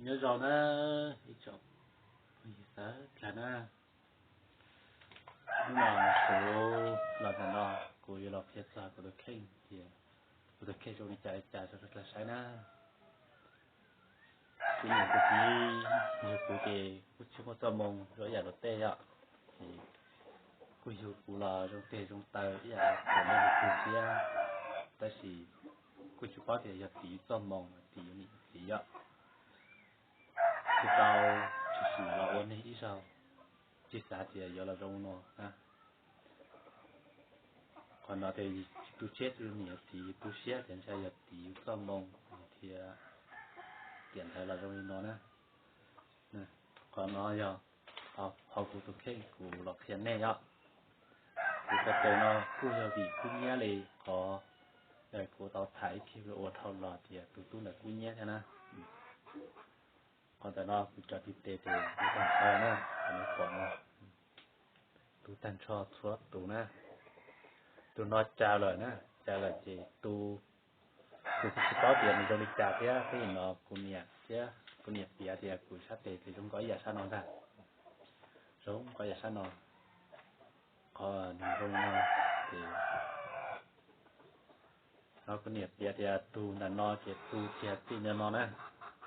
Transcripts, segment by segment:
Nyob zoo na ib tsoom phooj ywg sawv daws na, hnub no kuv los ntawm no kuv yuav los qhia txog kuv tus kheej tias kuv tus kheej zoo li cas li cas rau sawv daws saib na. Kuv niam kuv txiv yug kuv ces kuj tsis muaj txoj moo zoo ib yam luag tej yom, ces kuj yug kuv los zoo tes zoo taw ib yam kuv niam kuv txiv thiab, tab sis kuj tsis paub tias yog txiv txoj moo txiv yus niam txiv yom. Tsis tau tshwm sim los ua neeg ib zaug, tsis xav tias yuav los zoo no na. Qhov no ces tu siab tu niam txiv, tu siab tias ntshai yog txiv yus txoj moo thiab tiam ntawd los zoo li no na. Qhov no yog qhov kuv tus kheej kuv los qhia nej yom. Kuv txoj kev no kuj yog vim kub hnyiab li qhov kuv tau tham ib khib ua dhau los tias tus tub ntawd kub hnyiab thiab na. Qhov ntawm no kuv cov tiv tes ces kuv tag nrho na, qhov no pom no, tus tag nrho txhua tus na, tus no tsa lawm na, tsa lawm ces tu, kuv kuj tsis paub tias nws zoo li cas thiab, tab sis no kuv niam thiab kuv niam piav tias kuv sab tes ces zoo nkauj ib yam sab no ntag, zoo nkauj ib yam sab no. Qhov nws zoo no ces no kuv niam piav tias tus ntawm no ces tu kiag txij no no na,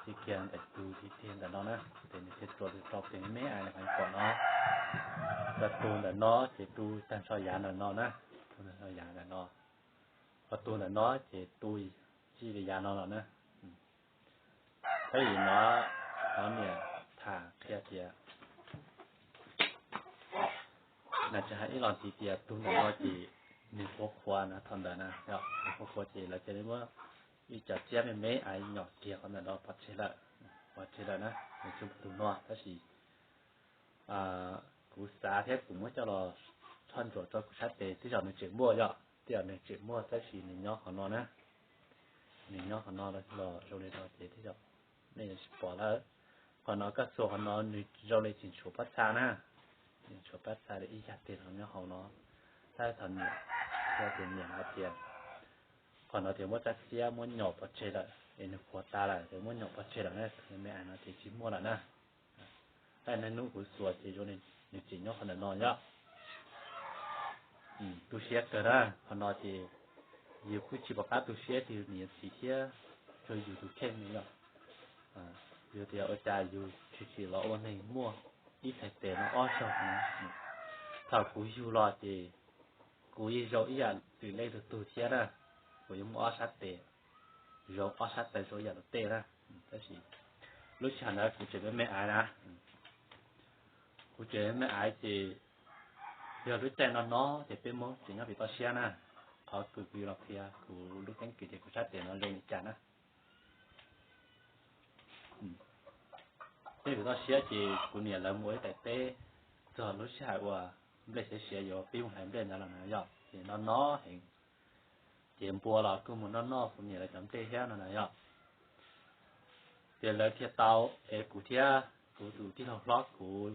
txij kiag ntawm tus tiv tiag ntawm no na, ces nws thiaj tsuas tus rau tes me me ais qhov pom no. Cov tus ntawm no ces tu tag nrho yav ntawm no na, tu tag nrho yav ntawm no, ho tus ntawm no ces tu txij li yav no los na. Tab sis no, no niam tham qhia tias na, tsis hais ib los ntxiv tias tus ntawm no ces nws qhuav qhuav na, thaum ntawd na, nws qhuav qhuav ces lawv cia li muab ib co tsiab me me ais nyom kiag qhov ntawm no pov tseg lawm, pov tseg lawm na, nws tsis tus no. Tab sis kuv xav thiab kuv muab coj los tshoj ntsuam rau kuv sab tes, tej zaum nws tseem muaj yom, tej zaum nws tseem muaj, tab sis nws nyob qhov no na, nws nyob qhov no los zoo li no ces tej zaum nej yuav tsis pom lawm. Qhov no koj txuas qhov no nws zoo li tsis tshuav pob txha na, tsis tshuav pob txha li ib yam tiag los nyob hauv no. Tab sis niam, yog tias niam hais tias qhov no tias muab rab xiab muab nyom pov tseg lawm es nws qhuav tas lawm ces muab nyom pov tseg lawm na, me ais no ces tsis muaj lawm na. Tab sis niaj hnub kuv xuas ces zoo li nws tseem nyob qhov ntawm no yom. Tu siab kawg na, qhov no ces yus kuj tsis pom qab tu siab rau niam txiv thiab rau yus tus kheej li yom. Yog tias ua cas yus tshwm sim los ua neeg muaj ib txhais tes no ob zaug na. Thaum kuv yug los ces kuv yeej zoo ib yam twm lej tug tug thiab na, kuv yeej muaj ob sab tes, zoo ob sab tes zoo ib yam luag tej na. Tab sis lub sij hawm ntawd kuv tseem me me aiv na, kuv tseem me me aiv ces yog lub caij no no ces peb Hmoob tseem nyob pem toj siab na. Qhov kws kuv yuav los qhia kuv lub keeb kwm tias kuv sab tes no zoo li cas na. Peb pem toj siab ces kuv niam lawv mus ua ib daim teb txog lub sij hawm uas nplej siav siav yuav pib mus hlais nplej ntawd los na yom, ces no no heev, ces npua los kuj mus noj noj kuv niam lawv cov nplej thiab no na yom. Ces lawv thiaj tau ev kuv thiab kuv tus tij laug hlob kuv,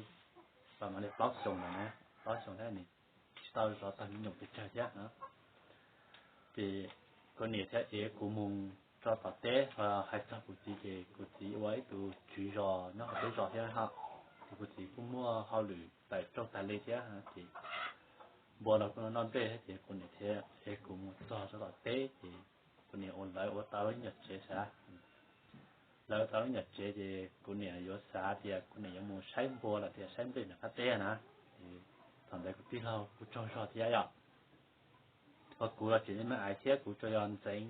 tau no li plaub xyoos lawm na, plaub xyoos thiab nws tsis tau zov tag me nyuam pes tsawg thiab na. Ces kuv niam thiaj ev kuv mus rau tom teb, hais txog kuv txiv ces kuv txiv ua ib tug tswv zos nyob hauv peb zos thiab ho, ces kuv txiv kuj muaj hauj lwm tawm rooj tag li thiab ces npua los kuj noj nplej thiab ces kuv niam thiaj ev kuv mus txog rau tom teb ces kuv niam ua, lawv ua tau lub nyuam tsev sav. Lawv ua tau lub nyuam tsev ces kuv niam yuav xav tias kuv niam yuav mus saib npua los tias saib nplej nram qab teb na. Thaum ntawd kuv tij laug kuj tsaug zog thiab yom. Ho kuv los tseem me me aiv thiab kuv tsuas yog ntxeev,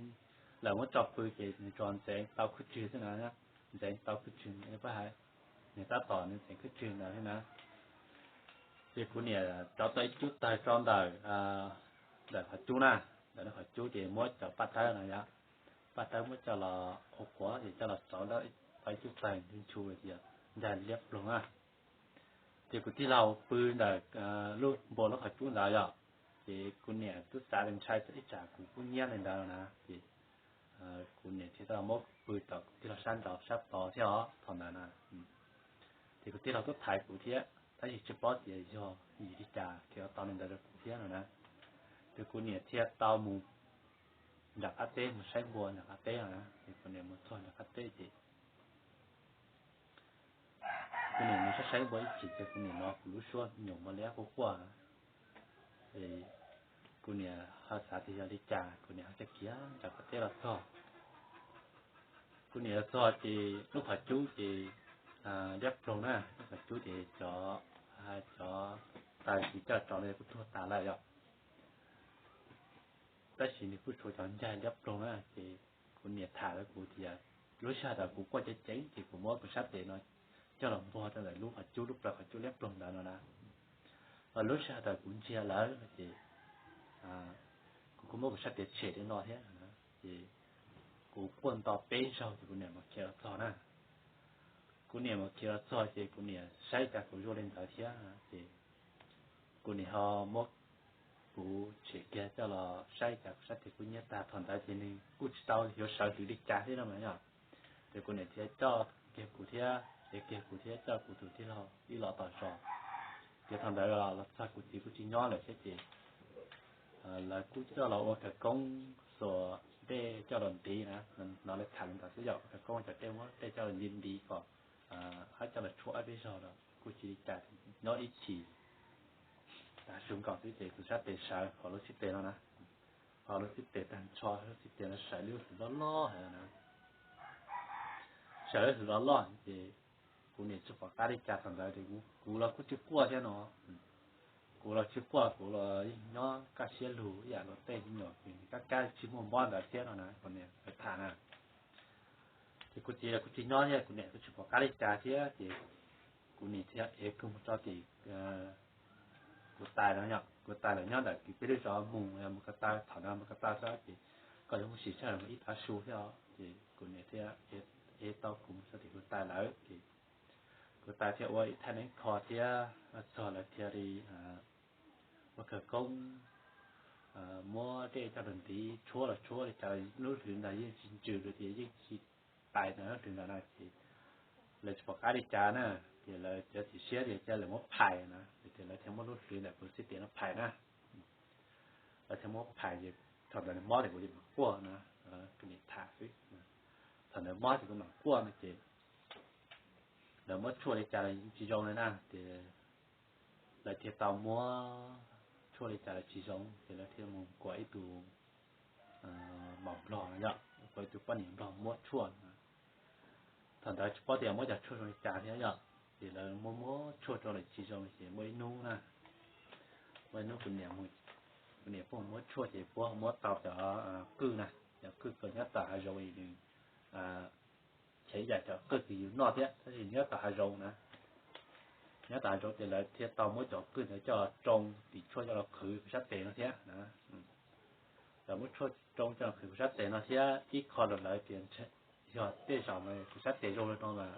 lawv muab tso pw ces nws tsuas ntxeev tau khwj tswg xwb na, ntxeev tau khwj tswg, nws tab tom nws ntxeev khwj tswg ntawd thiab na. Ces kuv niam rauv tau ib cub tawg rau ntawm, ntawm qhov cub na, ntawm qhov cub ces muab cov paj tawb no yom, paj tawb muab coj los qhuav qhuav ces coj los rauv tau ib cub tawg nchu nchu tias ncaj liab ploog na. Ces kuv tij laug pw ntawm lub npua lub qhov cub ntawd yom, ces kuv niam twb xav tias ntshai ib tsam kuv kub hnyiab li ntawd na, ces kuv niam thiaj tau muab pw tom kuv tij laug sab nraud sab tod thiab os thaum ntawd na. Ces kuv tij laug twb thaiv kuv thiab tab sis tsis paub tias yog vim li cas thiaj tau li ntawd rau kuv thiab no na. Ces kuv niam thiaj tau mus nram qab teb mus saib npua nram qab teb no na, ces kuv niam mus txog nram qab teb ces Kuv niam mus saib saib npua ib chim ces kuv niam hnov kuv lub suab me nyuam ua liab quaj quaj. Kuv niam ho xav tias yog li cas, kuv niam ho khiav kiag nram qab teb los txog. Kuv niam los txog ces lub qhov cub ces liab ploog na, lub qhov cub ces cov, cov taws tsis coj tso li kuj tuag tas lawm yom. Tab sis nws kuj tshuav cov ncaig liab ploog na, ces kuv niam tham rau kuv tias lub sij hawm thaum kuv quaj ceev ceev ces kuv muab kuv sab tes no coj los npuag rau ntawm lub qhov cub, lub plawv qhov cub liab ploog ntawd no na. Lub sij hawm thaum kuv ntsiag lawm ces kuv kuj muab kuv sab tes tshem li no thiab, ces kuv quaj nto peb zaug ces kuv niam mam khiav los txog na. Kuv niam mam khiav los txog ces kuv niam saib cas kuv zuaj li ntawd thiab ces kuv niam ho muab kuv tshem kiag coj los saib cas kuv sab tes kuj nyiab tag. Thaum ntawd ces nws kuj tsis tau yuav sawv hlo li cas thiab no mas yom. Ces kuv niam thiaj coj kiag kuv thiab, ev kiag kuv thiab coj kuv tus tij laug ib los tom zos. Ces thaum ntawd los txog kuv txiv kuj tsis nyob lawm thiab ces lawv kuj coj los ua khawv koob xuas dej coj los ntiv na, hnov lawv tham li ntawd xwb yom, ua khawv koob cov dej, muab dej coj los ntiv ntiv kom hab coj los tshuaj ob peb zaug los kuj tsis li cas, nyob ib chim tas su nkaus xwb ces kuv sab tes sawv hauv lub xib tes no na, hauv lub xib tes tag nrho, lub xib tes no sawv lub hwv loj loj heev na. Sawv lub hwv loj loj ces kuv niam tsis pom qab li cas thaum ntawd es kuv los kuj tsis quaj thiab no. Kuv los tsis quaj, kuv los yeej nyob kaj siab lug ib yam luag tej me nyuam kab kab tsis muaj mob ntawd thiab no na, kuv niam tham na. Ces kuv txiv los kuj tsis nyob thiab, kuv niam kuj tsis pom qab li cas thiab ces kuv niam thiaj ev kuv mus tso tim kuv tais no yom, kuv tais lawv nyob ntawm kwv peb lub zos mus, mus ko taw, thaum no mus ko taw xwb ces koj yuav mus sim sij hawm mus ib tav su thiab os. Ces kuv niam thiaj ev tau kuv mus tso tim kuv tais lawv ces kuv tais thiaj ua ib thaj neeb kho thiab txog lawv thiaj li ua khawv koob muab dej coj los ntiv tshuab los tshuab li cas lub hwv ntawd yeej tsis ntsws li, yeej tsis tais ntawm lub hwv ntawd na ces lawv tsis pom qab li cas na, ces lawv txiav txim siab tias cia lawv muab phais na, ces lawv thiaj muab lub hwv ntawm kuv xib tes no phais na. Lawv thiaj muab phais ces thaum ntawd mob ces kuv mam quaj na, kuv niam tham xwb. Thaum ntawd mob ces kuv mam quaj no ces lawv muab tshuaj li cas los tsis zoo li na, ces lawv thiaj tau muab tshuaj li cas los tsis zoo ces lawv thiaj mus kuas ib tug maum nplog no yom, kuas ib tug poj niam nplog muab tshuaj. Thaum ntawd tsis paub tias muab cov tshuaj zoo li cas thiab yom, ces lawv muab muab tshuaj rau los tsis zoo ces muaj ib hnub na, muaj ib hnub kuv niam, kuv niam pheej muab tshuaj ces puab muab tau cov qwj na, cov qwj kws nyob tom hav zoov es nws, ces ib yam cov qwj kws yus noj thiab tab sis nyob tom hav zoov na. Nyob tom hav zoov ces lawv thiaj tau muab cov qwj ntawd coj los tsoo tim tshuaj coj los qhwv kuv sab tes no thiab na. Lawv muab tshuaj tsoo coj los qhwv kuv sab tes no thiab ib qho rau lawv tias yog tej zaum mas kuv sab tes zoo li no mas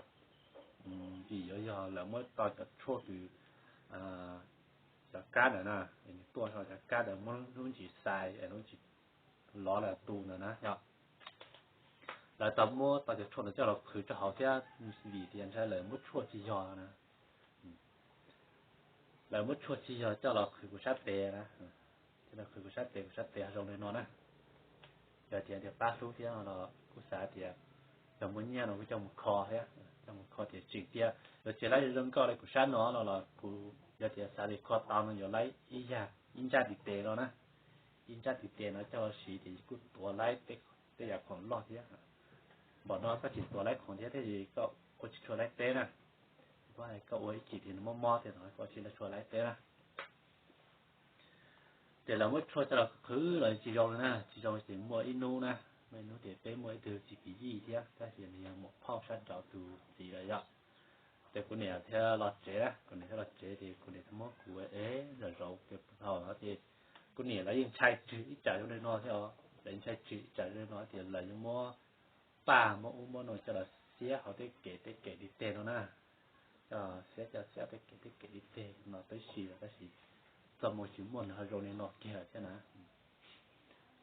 vim yuav yog lawv muab tau cov tshuaj kws cov kab ntawd na, nws tuaj sau cov kab ntawd muab lub ntsis xais lub ntsis lov lawm tu ntawd na yom. Lawv tau muab tau cov tshuaj ntawd coj los qhwv rau hauv thiab vim tias ntshai lawv muab tshuaj tsis yog na. Lawv muab tshuaj tsis yog coj los qhwv kuv sab tes na, coj los qhwv kuv sab tes, kuv sab tes zoo li no na. Yog tias tias pab hlub thiab no los kuj xav tias yog muaj nyiaj no kuj coj mus kho thiab, coj mus kho tias tseem tias yuav tsis laib zoo nkauj li kuv sab no no los kuv yog tias xav li kho tau no yuav laib ib yam ib ntsab tiv tes no na. Ib ntsab tiv tes no coj los siv ces kuj tuav laib tej yam khoom loj thiab. Npaum no koj tsis tuav laib khoom thiab thiaj li koj ua tsis tshua laib teb na. Koj ua ib chim thiab nws mob mob thiab no koj ua tsis tshua laib teb na. Ces lawv muab tshuaj coj los qhwv los tsis zoo li na, tsis zoo ces muaj ib hnub na, muaj ib hnub ces peb muaj ib tug txiv kwv yij thiab tab sis nws yog muam phauj sab nraud tus txiv lawm yom. Ces kuv niam thiaj los tsev na, kuv niam thiaj los tsev ces kuv niam thiaj muab kuv ev zom zaws ces thaum no ces kuv niam lawv yeej ntshai tseg ib tsam zoo li no thiab os, lawv yeej ntshai tseg ib tsam zoo li no tias lawv yeej muab paj muab ub muab no coj los xiab hauv tej kev tej kev li tej no na, coj xiab coj xiab tej kev tej kev li tej no tab sis los tab sis txoj moo tsis muaj nws ho zoo li no kiag thiab na.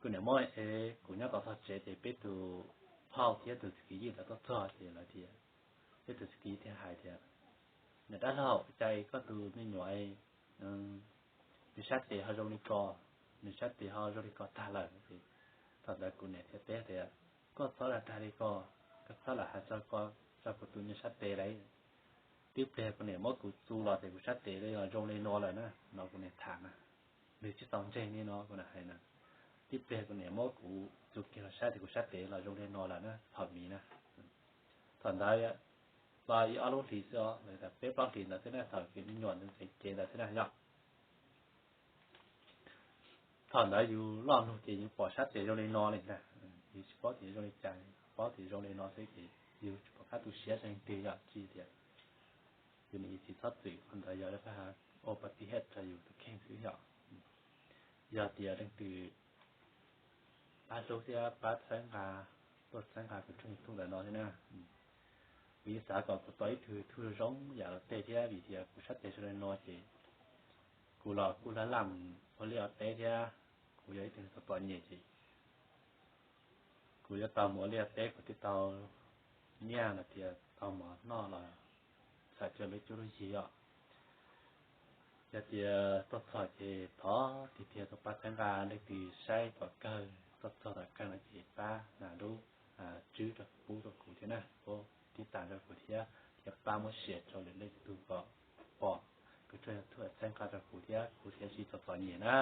Kuv niam muab ev kuv nyob tom txog tsev ces peb tus phauj thiab tus txiv kwv yij lawv tuaj txog ces lawv tias, peb tus txiv kwv yij thiaj hais tias, niam dab laug, cas koj tus me nyuam nws sab tes ho zoo li ko, nws sab tes ho zoo li ko tag lawm. Thaum ntawd kuv niam thiaj teb tias, koj txhob lam dag li ko, koj txhob lam hais txog ko rau kuv tus me nyuam sab tes lauj. Tib pliag kuv niam muab kuv txu los ces kuv sab tes los zoo li no lawm na, no kuv niam tham na. Nws tsis tau ntseeg li no kuv niam hais na. Tib pliag kuv niam muab kuv txu kiag los saib ces kuv sab tes los zoo li no lawm na, thaum mi na. Thaum ntawd los ib ob lub hlis xwb os, peb plaub hlis ntawd xwb na, thaum me nyuam ntawd tsev ntawd xwb na yog. Thaum ntawd yus loj lug ces yus pom sab tes zoo li no li ntag, yus tsis paub tias zoo li cas, paub tias zoo li no xwb ces yus tsis pom qab tu siab rau leej twg yog tsis tias yus niam yus txiv txhob txwm qhov ntawd yog ua pab tib hej rau yus tus kheej xwb yog. Yog tias leej twg pab hlub thiab pab txhawb nqa, tuaj txhawb nqa kuv tshooj YouTube ntawm no thiab na. Kuv yeej xav kom kuv tau ib tug YouTube zoo yam los tej thiab vim tias kuv sab tes zoo li no ces kuv los kuj laj laj mus ua liaj ua teb thiab, kuv yog ib tug txom txom nyem ces kuv yuav tau mus ua liaj teb kuv thiaj tau nyiaj los tias tau mov noj los txhawm rau peb cuab lub yig os. Yog tias tuaj txog ces thov tiag tiag tuaj pab txhawb nqa, leej twg saib tom kawg tuaj txog tom kawg no ces pab hnav lub tswb rau pub rau kuv thiab na, pub tib tas rau kuv thiab, thiab pab muab share rau lwm leej tug kom pom kuv tshooj YouTube, txhawb nqa rau kuv thiab, kuv thiaj tsis txom txom nyem na.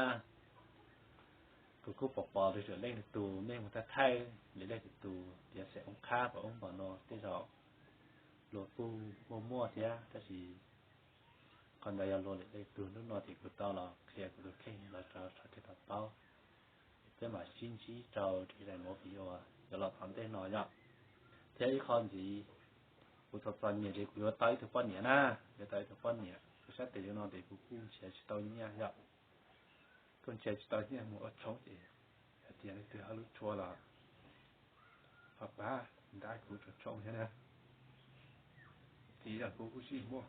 Kuv kuj pom pom lwm leej lwm tus nej mus thaij thaij lwm leej lwm tus tias xeem oob qhab pom oob npaum no tej zaum luag kuj muaj muaj thiab, tab sis qhov ntawd yog luag lwm leej tug, hnub no ces kuv tau los qhia kuv tus kheej los rau sawv daws tau paub. Peb mam sib ntsib rau daim movie uas yuav los tom ntej no yom. Thiab ib qho ntxiv, kuv txom txom nyem ces kuv yuav tau ib tug poj niam na, yuav tau ib tug poj niam. Kuv sab tes zoo no ces kuv kuj nrhiav tsis tau nyiaj yom, kuj nrhiav tsis tau nyiaj mus ua tshoob ces hais tias leej twg ho lub tshua los ho pab nrab kuv tau tshoob thiab na. Txiv yog kuv kuj tsis muaj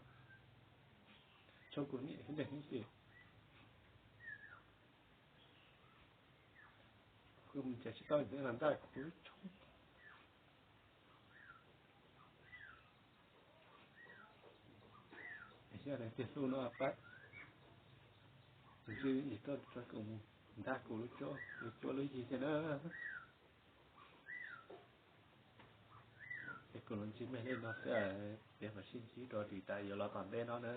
tshoob kuv niam xwb ntag ces kuv mus nrhiav tsis tau thiab los nrab kuv lub tshoob. Yog leej twg hlub no pab, tus tswv yim tuaj rau kuv mus nrab kuv lub cuab lub yig thiab na. Es kuv los ntsib nej li no xwb, peb mam sib ntsib rau lwm daim yuav los tom ntej no na.